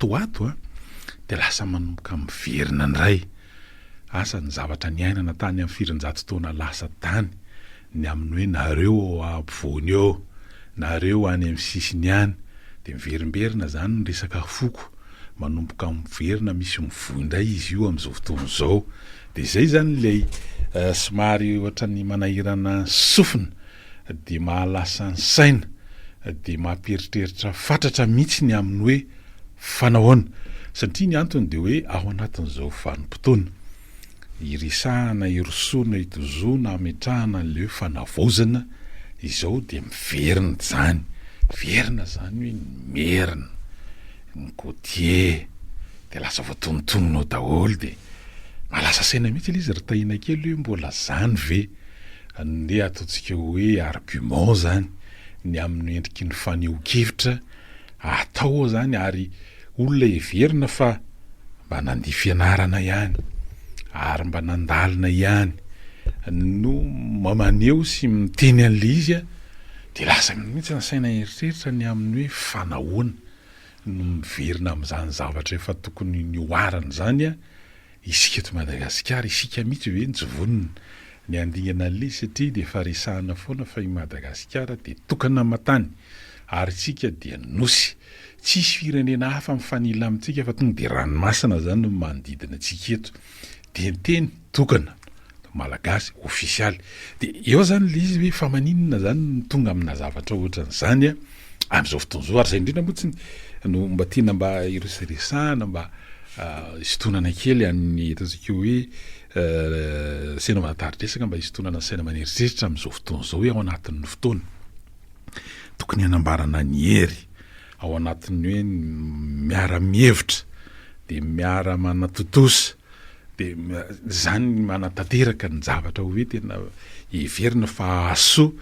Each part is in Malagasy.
Tato ho ato a, dia lasa manomboka miverina indray. Asa ny zavatra niainana tany amin'ny firinjato taona lasa tany, ny amin'ny hoe nareo ao ampovoany eo, nareo any amin'ny sisiny any, dia miverimberina izany ny resaka foko, manomboka miverina misy mivoy indray izy io amin'izao fotoana izao. Dia izay izany ilay somary ohatran'ny manahirana sofina dia mahalasa ny saina, dia mampieritreritra fatratra mihitsy ny amin'ny hoe fa nahoana? Satria ny antony dia hoe ao anatin'izao vanim-potoana iresahana, irosoana, itozoana, ametrahana an'ilay hoe fanavaozana izao dia miverina izany, miverina izany hoe ny merina, ny côtier, dia lasa voatonontonona ao daholo dia mahalasa saina mihitsy ilay izy ry Tahiana kely hoe mbola izany ve? Ndeha ataontsika hoe argument zany ny amin'ny endriky ny fanehoan-kevitra atao ao zany ary olona heverina fa mba nandia fianarana ihany ary mba nandalina ihany no maneho sy miteny an'le izy a, de lasa mihitsy ny saina hieritreritra ny amin'ny hoe fa nahoana no miverina amin'izany zavatra efa tokony nihoarana izany a. Isika eto Madagasikara, isika mihitsy ve no tsy vonona ny handingana an'ilay izy satria dia efa resahana foana fa i Madagasikara dia tokana aman-tany ary isika dia nosy. Tsisy firenena hafa mifanila amintsika fa tonga dia ranomasina izany no manodidina antsika eto. Dia ny teny tokana, malagasy, ofisialy. Dia eo izany ilay izy hoe fa maninona izany no tonga amina zavatra ohatran'izany amin'izao fotoana izao ary izay indrindra moa tsy no mba tiana mba hiresaresahana mba Hisintonana kely an'ny ataontsika hoe saina manatari-dresaka mba hisintonana ny saina maneritreritra amin'izao fotoana izao hoe ao anatin'ny fotoana tokony hanambarana ny hery, ao anatin'ny hoe miara-mihevitra dia miara-manatontosa dia izany ny manatanteraka ny zavatra hoe tena heverina fa hahasoa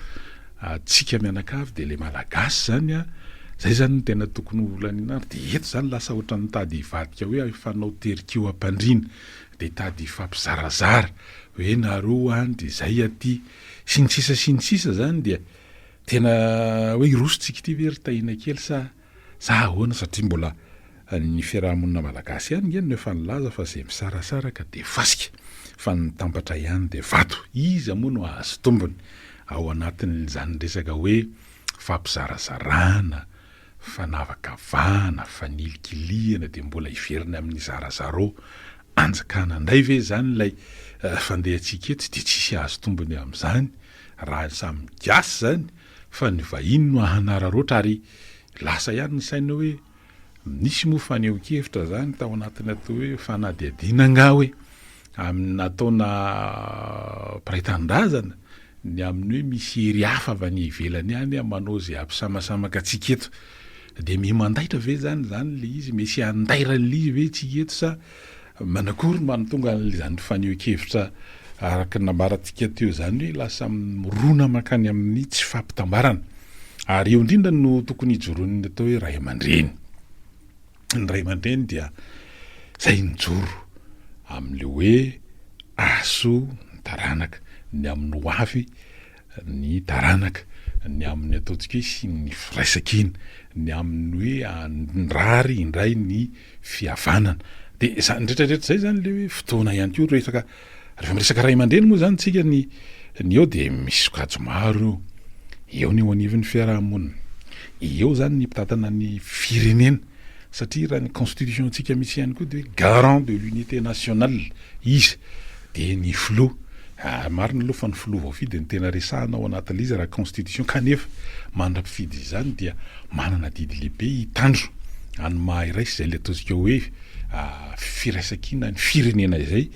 antsika mianakavy dia ilay malagasy izany an, izay izany no tena tokony ho laniana ary dia eto izany lasa ohatran'ny mitady hivadika hoe hifanao tery-kiho am-pandriana dia hitady hifampizarazara hoe nareo any dia izay aty sy ny sisa sy ny sisa izany dia tena hoe hiroso tsika ity ve ry Tahiana kely sa Za ahoana satria mbola ny fiaraha-monina malagasy ihany nge no efa nilaza fa ze misarasaraka de fasika fa ny mitambatra ihany de vato. Iza moa no hahazo tombony ao anatin'izany resaka hoe fampizarazarana, fanavakavahana, fanilikilihana de mbola hiverina amin'ny zarazarao anjakana indray ve izany ilay fandehantsika eto de tsisy hahazo tombony amin'izany raha samy gasy izany fa ny vahiny no hanararaotra ary lasa ihany ny saina hoe nisy moa fanehoan-kevitra zany tao anatin'ny atao hoe fanadihadiana angaha hoe amin'ny nataona mpiray tanindrazana ny amin'ny hoe misy hery hafa avy any ivelany any manao izay hampisamasamaka antsika eto dia miha mandaitra ve zany zany le izy misy handairan'le izy ve tsika eto sa Manakory no mahatonga an'izany fanehoan-kevitra araka ny nambarantsika teo izany hoe lasa mirona mankany amin'ny tsy fampitambarana. Ary eo indrindra no tokony hijoroan'ny atao hoe ray aman-dreny. Ny ray aman-dreny dia izay mijoro amin'ilay hoe ahasoa ny taranaka, ny amin'ny ho avy ny taranaka, ny amin'ny ataontsika hoe hisian'ny firaisankina, ny amin'ny hoe handrary indray ny fihavanana. Dia izany rehetra rehetra izay izany ilay hoe fotoana ihany koa resaka, rehefa miresaka ray aman-dreny moa izany tsika ny ny eo dia misy sokajy maro eo. Eo ny eo anivon'ny fiarahamonina, eo izany ny mpitantana ny firenena, satria raha ny constitution-ntsika mihitsy ihany koa dia hoe garant de l'unité nationale izy. Dia ny filoha. Ah, marina aloha fa ny filoha voafidy no tena resahana ao anatin'ilay izy raha constitution kanefa mandra-pifidy izany dia manana adidy lehibe hitandro any maha iray sy izay ilay ataontsika hoe firaisankina ny firenena izay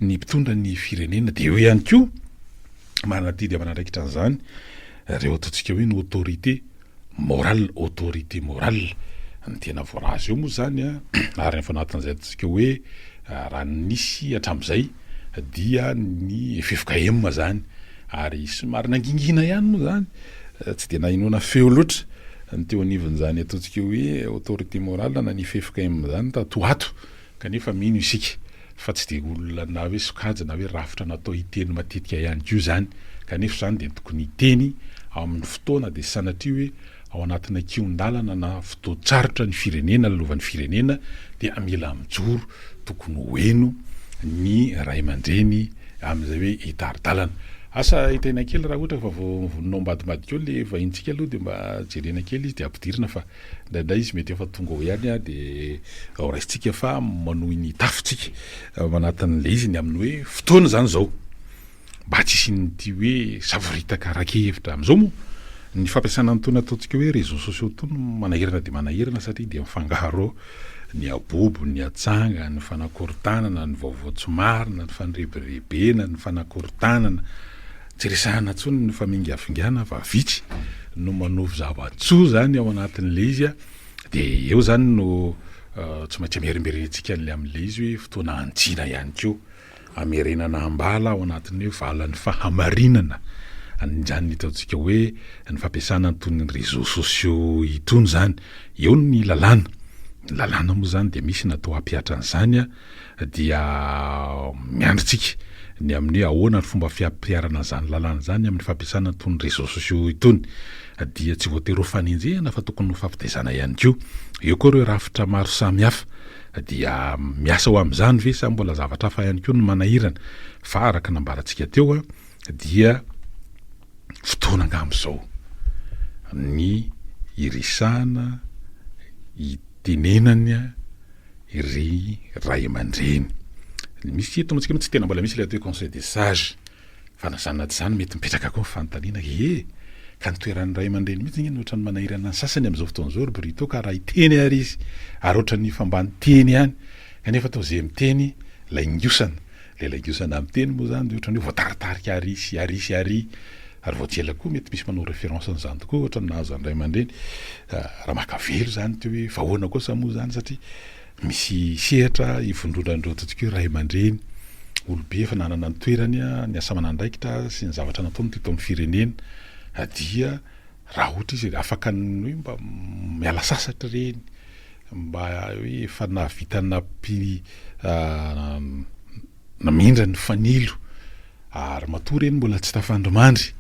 ny mpitondra ny firenena dia eo ihany koa manana adidy aman'andraikitra an'izany ireo ataontsika hoe ny autorité morale, autorité morale, ny tena voalaza eo moa zany an, ary efa anatin'izay ataontsika hoe raha nisy hatramin'izay dia ny ffkm zany, ary somary nangingina ihany moa zany, tsy dia nahenoana feo loatra ny teo anivon'izany ataontsika hoe autorité morale na ny ffkm zany tato ho ato, kanefa mino isika fa tsy dia olona na hoe sokajy na hoe rafitra natao hiteny matetika ihany koa izany, kanefa izany dia tokony hiteny amin'ny fotoana dia sanatria hoe ao anatina kihon-dalana na fotoan-tsarotra ny firenena, lalovan'ny firenena dia mila mijoro, tokony ho heno ny ray aman-dreny amin'izay hoe hitari-dalana. Asa hitaina kely raha ohatra fa vao mivonona ao ambadimbadika ao le vahintsika aloha dia mba jerena kely izy dia ampidirina fa indraindray izy mety efa tonga ao ihany dia ho raisintsika fa manohy ny tafontsika ao anatin'ilay izy ny amin'ny hoe fotoana izany izao. Mba tsy hisian'ity hoe savoritaka ara-kevitra amin'izao moa, ny fampiasana an'itony ataontsika hoe réseaux sociaux itony manahirana dia manahirana satria dia mifangaro ao ny abobo, ny atsanga, ny fanakorontanana, ny vaovao tsy marina, ny fandrebirebena, ny fanakorontanana. Tsy resahana intsony ny famingafingana fa vitsy no manovo zava-tsoa izany ao anatin'ilay izy dia eo izany no tsy maintsy amerimberentsika an'ilay amin'ilay izy hoe fotoana hantsina ihany koa. Hamerenana ambala ao anatin'ny hoe valan'ny fahamarinana an'izany ataontsika hoe ny fampiasana an'itony réseaux sociaux itony izany. Eo ny lalàna, ny lalàna moa izany dia misy natao hampihatra an'izany dia miandry tsika ny amin'ny hoe ahoana ny fomba fiampiharana an'izany lalàna izany amin'ny fampiasana an'itony réseaux sociaux itony. Dia tsy voatery ho fanenjehana fa tokony ho fampitaizana ihany koa. Eo koa ireo rafitra maro samihafa. Dia miasa ho amin'izany ve sa mbola zavatra hafa ihany koa no manahirana? Fa araka ny nambarantsika teo dia fotoana angamba izao ny hiresahana, hitenenana ry ray aman-dreny. Misy eto amintsika moa tsy tena mbola misy ilay atao hoe conseil des sages. Fa na izany na tsy izany mety mipetraka koa ny fanontaniana ee, ka ny toeran'ny ray aman-dreny mihitsy ange no ohatran'ny manahirana ny sasany amin'izao fotoana izao ry Brito ka raha hiteny ary izy ary ohatran'ny hifambany teny ihany kanefa toa izay miteny laingosana, ilay laingosana miteny moa izany dia ohatran'ny hoe voataritarika ary sy ary sy ary ary vao tsy ela koa mety misy manao référence an'izany tokoa ohatran'ny nahazo an'ny ray aman-dreny Ramakavelo izany teo hoe fa ahoana kosa moa izany satria Misy sehatra ivondronan'ireo ataontsika hoe ray aman-dreny, olobe efa nanana ny toerany, ny asa aman'andraikitra sy ny zavatra nataony teto amin'ny firenena dia raha ohatra izy afaka ny hoe mba miala sasatra ireny, mba hoe efa nahavita nampi namindra ny fanilo ary matoa ireny mbola tsy tafandrimandry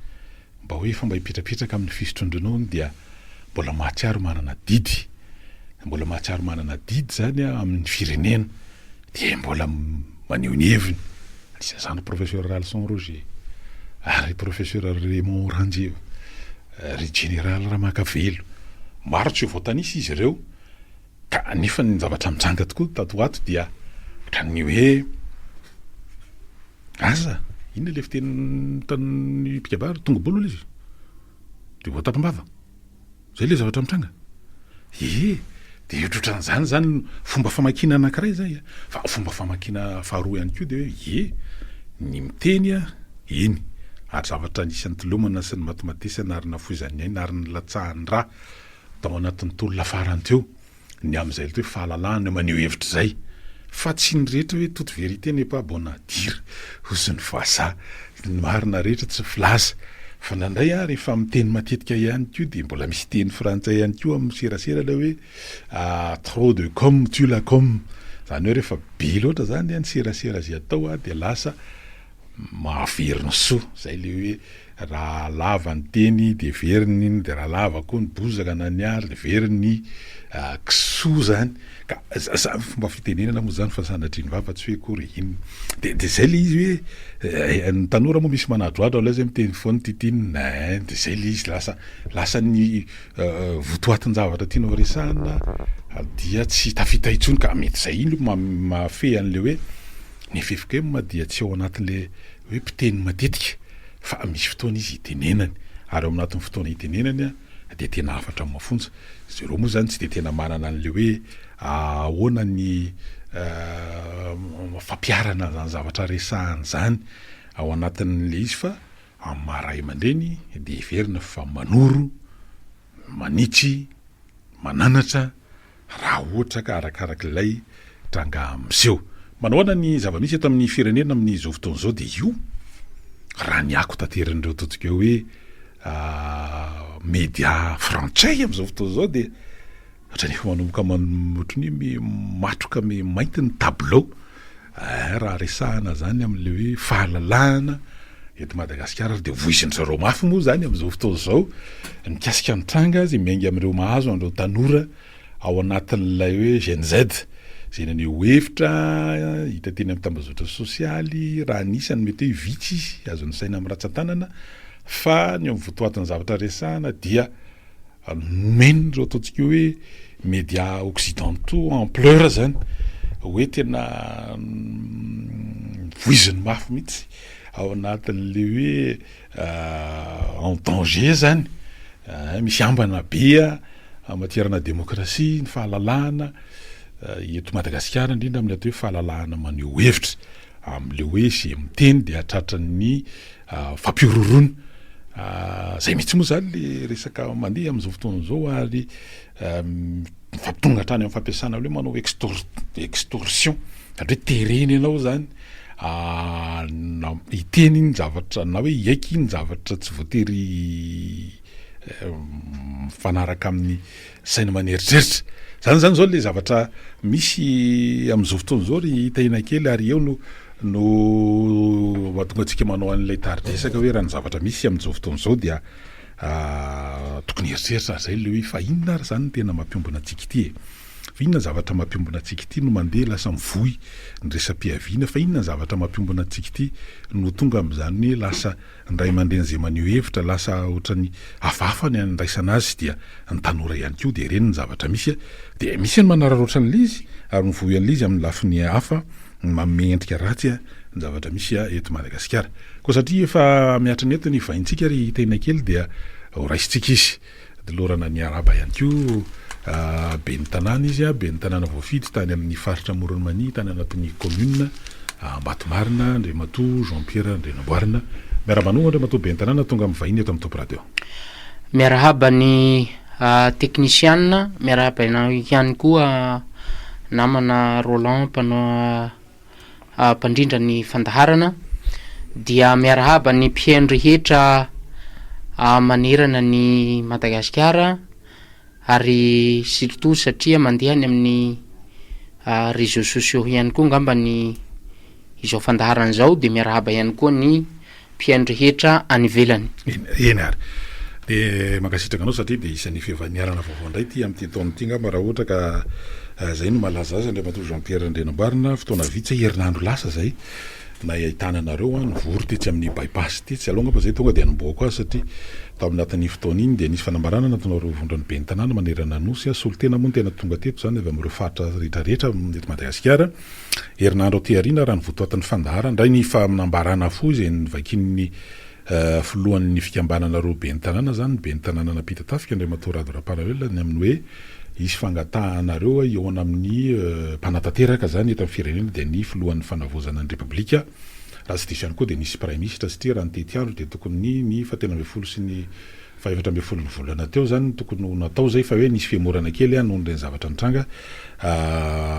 Mba hoe efa mba hipetrapetraka amin'ny fisotroan-dronono dia mbola mahatsiaro manana adidy, mbola mahatsiaro manana adidy izany amin'ny firenena dia mbola maneho ny heviny. Anisan'izany Professeur Ralison Roger, ary Professeur Raymond Ranjeva, ry Jeneraly Ramakavelo. Maro tsy ho voatanisa izy ireo ka nefa ny zavatra mitranga tokoa tato ho ato dia ohatran'ny hoe Aza! Inona ilay fiteny tamin'ny mpikabary? Tonga-bolo ilay izy. Dia voatapam-bava. Izay ilay zavatra mitranga. Ie, dia ohatrohatran'izany izany fomba famakiana anankiray izay. Fa fomba famakiana faharoa ihany koa dia hoe ie, ny miteny eny, ary zavatra anisan'ny tolomana sy nimatimatesana ary nafoizan'ny aina ary nilatsahan'ny ra tao anatin'ny tolona farany teo. ny amin'izay atao hoe fahalalahana maneho hevitra izay fa tsy ny rehetra hoe toute vérité n'est pas bonne à dire hozy ny vazaha, ny marina rehetra tsy filaza fa indraindray aho rehefa miteny matetika ihany koa dia mbola misy teny frantsay ihany koa amin'ny serasera ilay hoe trop de com tue la com, izany hoe rehefa be loatra izany ny serasera izay atao dia lasa mahavery ny soa, izay ilay hoe Raha lava ny teny dia very ny iny, dia raha lava koa ny bozaka na ny ary dia very ny kisoa zany. Ka za fomba fitenenana moa zany fa sanatria ny vava tsy hoe akory inona. Dia dia zay le izy hoe ny tanora moa misy manadroadro aleo zay miteny foana ity ity inona ein, dia zay le izy lasa lasa ny votoatin-javatra tianao resahana dia tsy tafita intsony ka mety zay iny aloha mahafehy an'le hoe ny ffkm dia tsy ao anatin'le hoe mpiteny matetika fa misy fotoana izy itenenany ary ao anatin'ny fotoana itenenany dia tena hafatra mafonja. Zareo moa zany tsy dia tena manana an'le hoe ahoana ny fampiharana an'izany zavatra resahany izany ao anatin'le izy fa amin'ny maha ray aman-dreny dia heverina fa manoro, manitsy, mananatra raha ohatra ka arakarak'ilay tranga miseho. Manao ahoana ny zava-misy eto amin'ny firenena amin'izao fotoana izao dia io raha ny ako taterin'ireo ataontsika hoe media frantsay amin'izao fotoana izao dia ohatran'ny efa manomboka ohatran'ny hoe matroka mainty ny tableau eh, raha resahana zany amin'ilay hoe fahalalahana. eto Madagasikara ary dia voizin-dry zareo mafy moa izany amin'izao fotoana izao mikasika ny tranga izay miainga amin'ireo mahazo an'ireo tanora ao anatin'ilay hoe Gen Z izay naneho hevitra hita teny amin'ny tambazotra sosialy raha ny isany mety hoe vitsy izy azo nisaina amin'ny ratsan-tanana fa ny eo amin'ny votoatin'ny zavatra resahana dia nomen'ireo ataontsika hoe médias occidentaux ampleur zany hoe tena voiziny mafy mihitsy ao anatin'le hoe en danger zany, misy ambana be en matière-na démocratie, ny fahalalahana eto Madagasikara indrindra amin'ny atao hoe fahalalahana maneho hevitra, amin'le hoe izay miteny dia tratran'ny fampihorohoroana, zay mihitsy moa zany le resaka mandeha amin'izao fotoana izao ary Mifampitongona hatrany amin'ny fampiasana hoe manao extorsion, zany hoe terena ianao zany hiteny iny zavatra na hoe hiaiky iny zavatra tsy voatery mifanaraka amin'ny saina aman'eritreritra. Zany zany zao le zavatra misy amin'izao fotoana izao ry Tahina kely ary eo no no mahatonga antsika manao an'ilay tari-dresaka hoe raha ny zavatra misy amin'izao fotoana izao dia Tokony hieritreritra ary zay le hoe fa inona ary zany no tena mampiombona antsika ity e? Fa inona zavatra mampiombona antsika ity no mandeha lasa mivoy ny resa-piaviana? Fa inona zavatra mampiombona antsika ity no tonga amin'izany hoe lasa ny ray aman-dreny izay maneho hevitra lasa ohatran'ny hafahafa ny andraisana azy dia ny tanora ihany koa dia ireny ny zavatra misy dia misy ny manararaotra an'ilay izy ary mivoy an'ilay izy amin'ny lafiny hafa manome endrika ratsy ny zavatra misy eto Madagasikara. Koa satria efa mihatra ny eto ny vahintsika ry Tahina kely dia ho raisintsika izy. Lorana niarahaba ihany koa ben'ny tanàna izy, ben'ny tanàna voafidy tany amin'ny faritra Amoron'i Mania tany anatin'ny commune Ambatomarina, Andriamatoa Jean Pierre Andrianamboarina. Miarahaba anao Andriamatoa ben'ny tanàna tonga amin'ny vahiny eto amin'ny Top Radio. Miarahaba ny teknisianina, miarahaba anao ihany koa namana Roland mpanao mpandrindra ny fandaharana, dia miarahaba ny mpihaino rehetra manerana ny Madagasikara ary surtout satria mandeha any amin'ny réseaux sociaux ihany koa angamba ny izao fandaharana izao dia miarahaba ihany koa ny mpihaino rehetra any ivelany. Eny ary. Dia mankasitraka anao satria dia isan'ny fivaniarana vaovao indray ity amin'ity taona ity angamba raha ohatra ka izay no malaza azy Andriamatoa Jean Pierre Andrianamboarina, fotoana vitsy herinandro lasa izay nahitana anareo nivory tetsy amin'ny by pass tetsy, aleo angamba izay tonga dia hanombohako azy satria tao anatin'ny fotoana iny dia nisy fanambarana nataonareo vondron'ny ben'ny tanàna manerana ny Nosy, solontena moa no tena tonga teto izany avy amin'ireo faritra rehetra rehetra eto Madagasikara. Herinandro aty aoriana, raha ny votoatin'ny fandaharana, indray ny fanambarana fohy izay novakian'ny filohan'ny fikambanana ireo ben'ny tanàna izany, ny ben'ny tanànan'Ampitatafika, Andriamatoa Rado Ramparaoelina, ny amin'ny hoe hisy fangatahanareo hihaona amin'ny mpanatanteraka izany eto amin'ny firenena dia ny filohan'ny fanavaozana ny Repoblika. Raha tsy diso ihany koa dia nisy praiminisitra satria raha ny tetiandro dia tokony ny fahatelo ambin'ny folo sy ny Faha-14 ny volana teo izany no tokony ho natao izay fa hoe nisy fihemorana kely noho ireny zavatra nitranga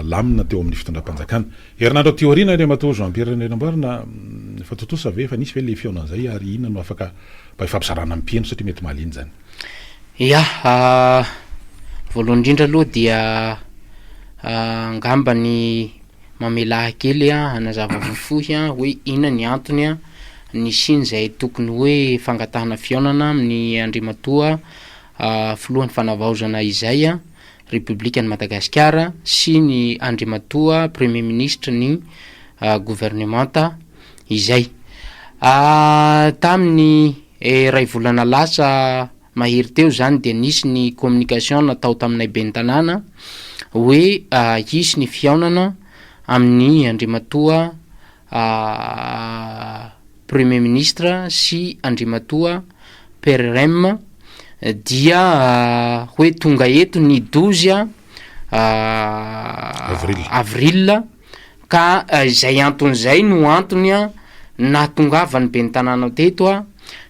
lamina teo amin'ny fitondram-panjakana. Herinandro aty aoriana Andriamatoa Jean Pierre Randrianamboarina, efa tontosa ve, efa nisy ve ilay fihaonana izay ary inona no afaka mba hifampizarana amin'ny mpihaino satria mety mahaliana izany? Ya, voalohany indrindra aloha dia angamba ny Mamelà ahy kely hanazava fohifohy hoe inona ny antony nisian'izay tokony hoe fangatahana fihaonana amin'ny Andriamatoa Filohan'ny Fanavaozana izay Repoblikan'i Madagasikara sy ny Andriamatoa Premier Ministre ny governemanta izay. Tamin'ny iray volana lasa mahery teo zany dia nisy ny communication natao taminay ben'ny tanàna hoe hisy ny fihaonana amin'ny Andriamatoa Premier ministre sy Andriamatoa PRRM dia hoe tonga eto ny 12 avril Ka izay antony izay no antony nahatongavan'ny ben'ny tanàna teto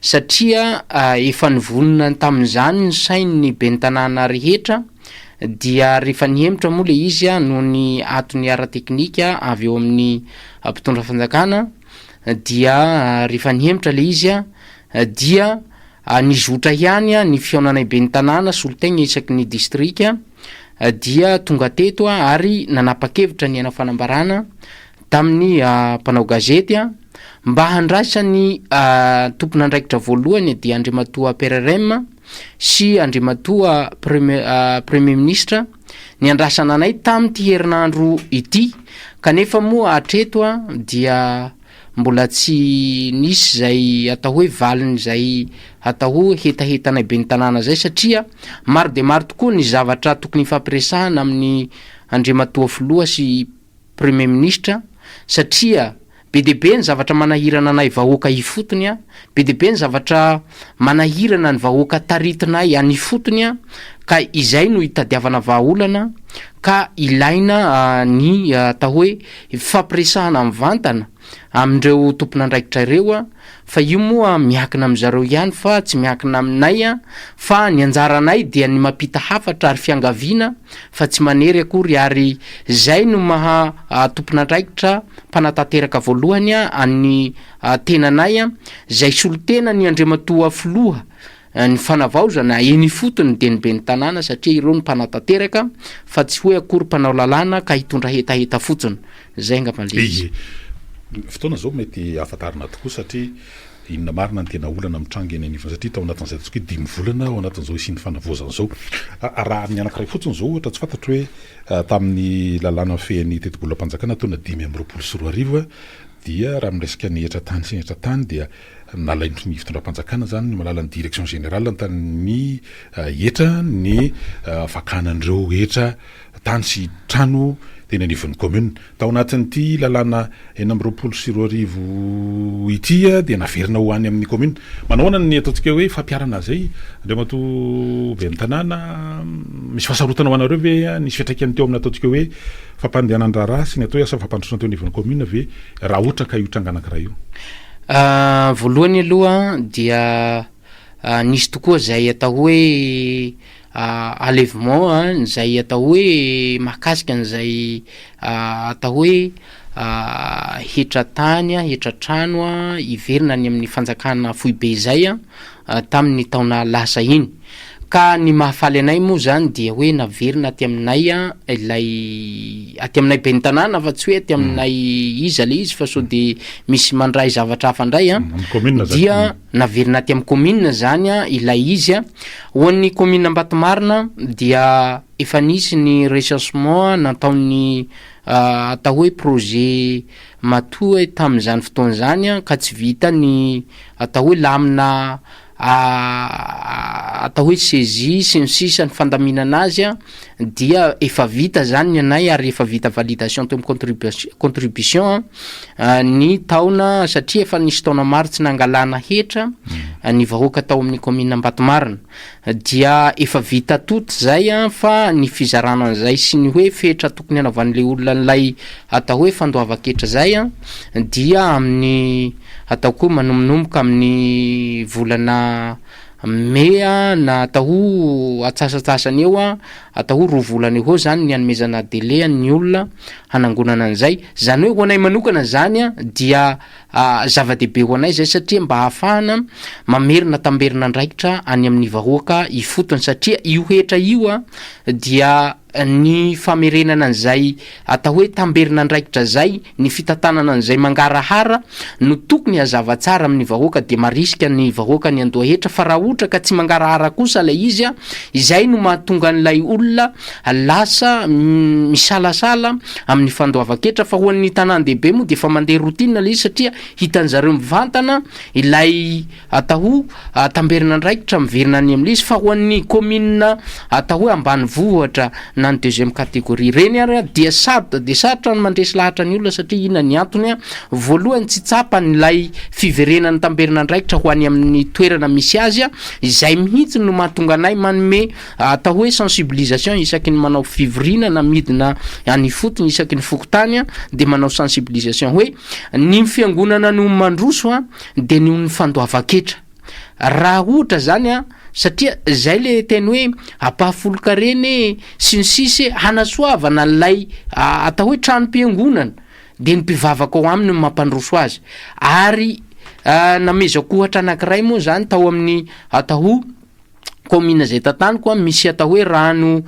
satria efa nivonona tamin'izany ny sain'ny ben'ny tanàna rehetra dia rehefa nihemotra moa le izy noho ny antony ara-teknika avy eo amin'ny mpitondra fanjakana dia rehefa nihemotra le izy dia nizotra ihany ny fihaonanay ben'ny tanàna solotegna isaky ny distrika dia tonga teto ary nanapa-kevitra ny hanao fanambarana tamin'ny mpanao gazety. mba handraisan'ny tompon'andraikitra voalohany dia Andriamatoa PRRM sy Andriamatoa Premier Ministre niandrasana anay tamin'ity herinandro ity kanefa moa hatreto dia mbola tsy nisy izay atao hoe valiny izay atao hoe hetahetanay ben'ny tanàna izay satria maro dia maro tokoa ny zavatra tokony hifampiresahana amin'ny Andriamatoa Filoha sy Premier Ministre satria be dia be ny zavatra manahirana anay vahoaka ifotony a, be dia be ny zavatra manahirana ny vahoaka taritinay any ifotony a, ka izay no itadiavana vahaolana ka ilaina ny atao hoe fifampiresahana mivantana amin'ireo tompon'andraikitra ireo a, fa io moa miankina amin-dry zareo ihany fa tsy miankina aminay a, fa ny anjaranay dia ny mampita hafatra ary fiangaviana fa tsy manery akory ary zay no maha tompon'andraikitra mpanatanteraka voalohany an'ny tenanay zay solontena ny Andriamatoa Filoha ny fanavaozana eny ifotony dia ny ben'ny tanàna satria ireo no mpanatanteraka fa tsy hoe akory mpanao lalàna ka hitondra hetaheta fotsiny. Zay angamba le izy. Ie. Fotoana izao mety ahafantarana tokoa satria inona marina ny tena olana mitranga eny anivony satria tao anatin'izay ataontsika hoe dimy volana ao anatin'izao hisian'ny fanavaozana izao. Raha ny anankiray fotsiny izao ohatra tsy fantatro hoe tamin'ny lalàna mifehy ny tetibolam-panjakana taona 2025 dia raha miresaka ny hetra tany sy ny hetra tany dia nalain'ny ny fitondram-panjakana izany ny alalan'ny direction générale ny hetra ny fakana an'ireo hetra tany sy trano teny anivon'ny commune. Tao anatin'ity lalàna 2026 ity dia naverina ho any amin'ny commune. Manao ahoana ny ataontsika hoe fampiharana izay Andriamatoa Ben'ny tanàna? Misy fahasarotana ho anareo ve? Nisy fiantraikany teo amin'ny ataontsika hoe fampandehanan-draharaha sy ny atao hoe asa fampandrosoana teo anivon'ny commune ve raha ohatra ka io tranga anankiray io? Voalohany aloha dia nisy tokoa izay atao hoe enlèvement izay atao hoe mahakasika an'izay atao hoe hetra tany, hetra trano hiverina any amin'ny fanjakana foibe izay tamin'ny taona lasa iny. Ka ny mahafaly anay moa zany dia hoe naverina aty aminay ilay aty aminay ben'ny tanàna fa tsy hoe aty aminay iza le izy fa sao de misy mandray zavatra hafa indray an, Amin'ny commune zany. dia naverina aty amin'ny commune zany an ilay izy an. Ho an'ny commune Ambatomarina dia efa nisy ny recensement nataon'ny atao hoe projet matoa tamin'izany fotoana izany an, ka tsy vita ny atao hoe lamina atao hoe saisie sy ny sisa ny fandaminana azy a dia efa vita zany ny anay ary efa vita validation teo amin'ny contribution a ny taona satria efa nisy taona maro tsy nangalana hetra ny vahoaka tao amin'ny commune Ambatomarina dia efa vita tout zay a fa ny fizarana an'izay sy ny hoe fetra tokony hanaovan'le olona an'ilay atao hoe fandoavan-ketra zay a dia amin'ny Atao koa manombonomboka amin'ny volana mey na atao ho antsasantsasany eo, atao ho roa volana eo ho eo zany ny hanomezana délai ny olona hanangonana an'izay. Zany hoe ho anay manokana zany dia zava-dehibe ho anay zay satria mba ahafahana mamerina tamberin'andraikitra any amin'ny vahoaka ifotony satria io hetra io dia ny famerenana an'izay atao hoe tamberin'andraikitra izay, ny fitantanana an'izay mangarahara no tokony hazava tsara amin'ny vahoaka dia marisika ny vahoaka ny handoa hetra fa raha ohatra ka tsy mangarahara kosa ilay izy an, izay no mahatonga an'ilay olona lasa misalasala amin'ny fandoavan-ketra fa ho an'ny tanàn-dehibe moa dia efa mandeha routine ilay izy satria hitan'zareo mivantana ilay Atao tamberin'andraikitra miverina any amin'ilay izy fa ho an'ny kaominina atao hoe ambanivohitra na ny deuxième catégorie ireny ary dia sarotra dia sarotra ny mandresy lahatra ny olona satria inona ny antony, voalohany tsy tsapany ilay fiverenan'ny tamberin'andraikitra ho any amin'ny toerana misy azy, izay mihitsy no mahatonga anay manome atao hoe sensibilisation isaky ny manao fivoriana na midina any ifotony isaky ny fokontany dia manao sensibilisation hoe ny fiangonana no mandroso de noho ny fandoavan-ketra. Raha ohatra zany an, satria zay le teny hoe ampahafolon-karena e, sy ny sisa e, hanasoavana an'ilay atao hoe tranom-piangonana, de ny mpivavaka ao aminy no mampandroso azy. Ary namezako ohatra anankiray moa zany tao amin'ny atao kaominina zay tantaniko an, misy atao hoe rano.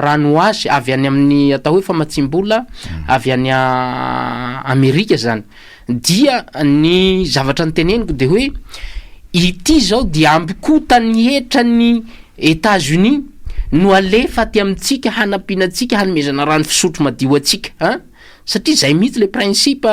rano ho azy avy any amin'ny atao hoe famatsiam-bola avy any Amerika zany. Dia ny zavatra noteneniko de hoe ity zao dia ampy ny hetran'ny Etats Unis no alefa aty amintsika hanampiana antsika hanomezana rano fisotro madio antsika an! Satria zay mihitsy le principe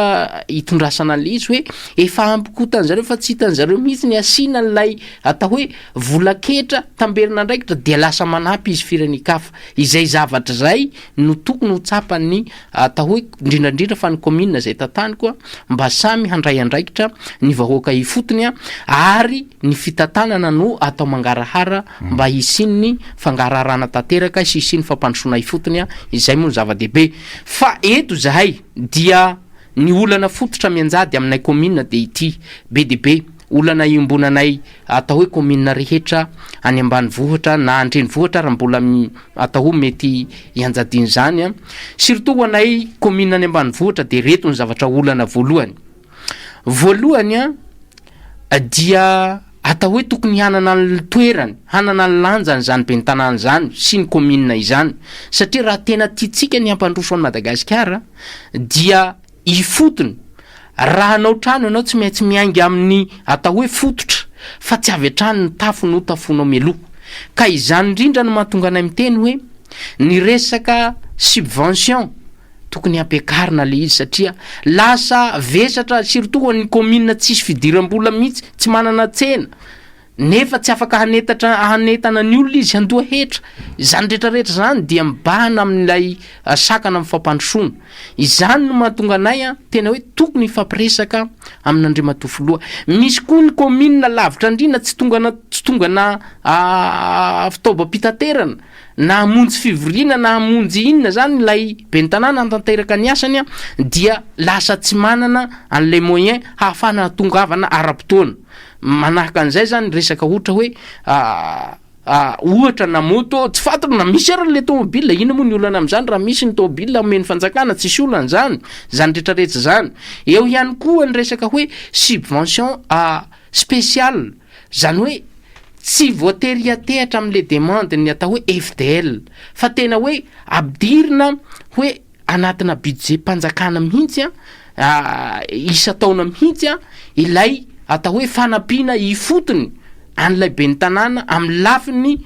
itondrasana an'le izy hoe efa ampy kotan'zareo fa tsy hitan'zareo mihitsy ny asiana an'ilay atao hoe vola ketra tamberin'andraikitra dia lasa manampy izy firenen-kafa. Izay zavatra izay no tokony ho tsapan'ny atao hoe indrindra indrindra fa ny commune izay tantaniko mba samy handray andraikitra ny vahoaka ifotony ary ny fitantanana no atao mangarahara mba hisian'ny fangaraharana tanteraka sy hisian'ny fampandrosoana ifotony, izay moa no zava-dehibe. Fa eto izahay dia ny olana fototra mianjady aminay commune dia ity, be dia be olana iombonanay atao hoe commune rehetra any ambanivohitra na an-drenivohitra ary mbola atao hoe mety hianjadian'izany an, surtout ho anay commune any ambanivohitra dia ireto ny zavatra olana voalohany. Voalohany an, dia atao hoe tokony hanana ny toerany, hanana ny lanjany izany ben'ny tanàna izany sy ny commune izany satria raha tena tiantsika ny hampandroso an'i Madagasikara dia ifotony, raha hanao trano ianao tsy maintsy miainga amin'ny atao hoe fototra fa tsy avy hatrany ny tafo no tafonao mialoha. Ka izany indrindra no mahatonga anay miteny hoe ny resaka subvention tokony hampiakarina le izy satria lasa vesatra surtout ho an'ny commune tsisy fidiram-bola mihitsy, tsy manana tsena nefa tsy afaka hanetatra hanentana ny olona izy handoa hetra, izany retraretra izany dia mibahana amin'ilay sakana amin'ny fampandrosoana, izany no mahatonga anay an tena hoe tokony hifampiresaka amin'Andriamatoa Filoha, misy koa ny commune lavitra andriana tsy tongana tsy tongana fitaovam-pitaterana na hamonjy fivoriana na hamonjy inona zany ilay ben'ny tanàna hanatanteraka ny asany an, dia lasa tsy manana an'ilay moyen hahafahana hahatongavana ara-potoana. Manahaka an'izay zany resaka ohatra hoe ohatra na moto, tsy fantatra na misy ary le tomobile, inona moa ny olana amin'izany raha misy ny tomobile omen'ny fanjakana, tsisy olana zany, zany retraretra zany. Eo ihany koa ny resaka hoe subvention spéciale, zany hoe Tsy voatery hiantehatra amin'ilay demande ny atao hoe FDL fa tena hoe ampidirina hoe anatina budget-mpanjakana mihitsy an, isan-taona mihitsy an, ilay atao hoe fanampiana ifotony an'ilay ben'ny tanàna amin'ny lafiny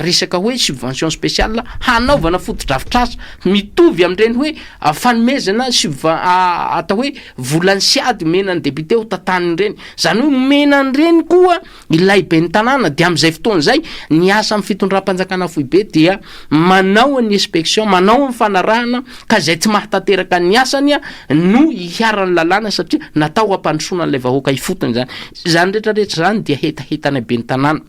resaka hoe subvention spéciale hanaovana fotodrafitrasa mitovy amin'ireny hoe fanomezana subven- atao hoe volan'ny siady omena ny député ho tantaniny ireny, izany hoe omena an'ireny koa Ilay ben'ny tanàna dia amin'izay fotoana izay ny asa amin'ny fitondram-panjakana foibe dia manao ny inspection, manao ny fanarahana ka izay tsy mahatanteraka ny asany no iharan'ny lalàna satria natao hampandrosoana an'ilay vahoaka ifotony izany. Izany rehetra rehetra izany dia hetahetanay ben'ny tanàna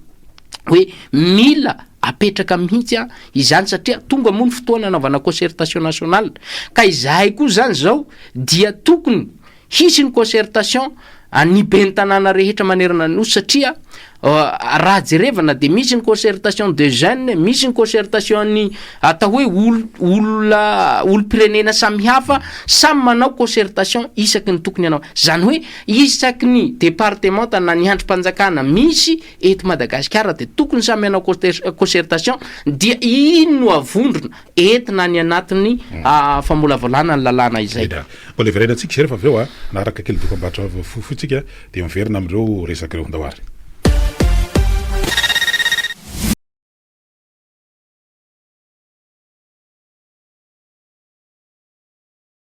hoe mila apetraka mihitsy izany satria tonga moa ny fotoana hanaovana concertation nationale ka izahay koa izany izao dia tokony Hisy ny concertation an'ny ben'ny tanàna rehetra manerana ny Nosy satria raha jerevana dia misy ny concertation de jeunes, misy ny concertation ny atao hoe olo olona olom-pirenena samihafa, samy manao concertation isaky ny tokony hanao. Izany hoe isaky ny departemanta na ny andrim-panjakana misy eto Madagasikara dia tokony samy hanao concertation dia iny no avondrona entina any anatin'ny famolavolana ny lalàna izay. Mbola hiverenantsika izay rehefa avy eo a, hanaraka kely dokambarotra fohifohy tsika dia miverina amin'ireo resaka ireo. Ndao ary.